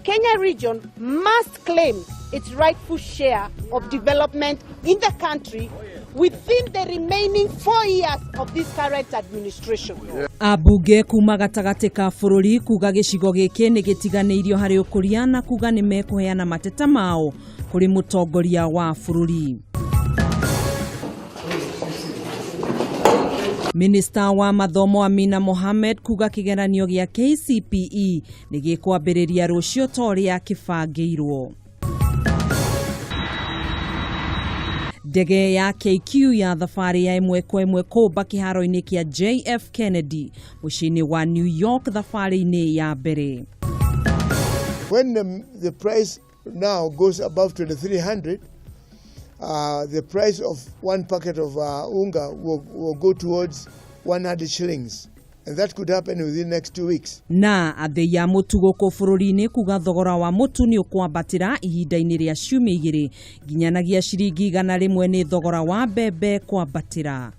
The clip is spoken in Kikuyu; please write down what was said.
Mount Kenya region must claim its rightful share of development in the country within the remaining 4 years of this current administration. Ambunge kuma gatagatĩ ka bũrũri kuga gĩcigo gĩkĩ nĩ gĩtiganĩirio harĩ ũkũria na kuga nĩ mekũheana mateta mao kũrĩ mũtongoria wa bũrũri. Minista wa mathomo Amina Mohamed kuga kĩgeranio gĩa KCPE nĩ gĩkwambĩrĩria rũciũ ta ũrĩa kĩbangĩirwo. Ndege ya KQ ya thabarĩ ya ĩmwe kwa ĩmwe kũmba kĩharo-inĩ kĩa JF Kennedy mũciĩ-inĩ wa New York thabarĩ-inĩ ya mbere. When the price now goes above 2300, the price of one packet of unga will go towards 100 shillings. And that could happen within the next 2 weeks. Na athĩi a mũtu gũkũ bũrũri-inĩ kuga thogora wa mũtu nĩ ũkwambatĩra ihinda-inĩ rĩa ciumia igĩrĩ nginyanagia ciringi 100 nĩ thogora wa mbembe kwambatĩra.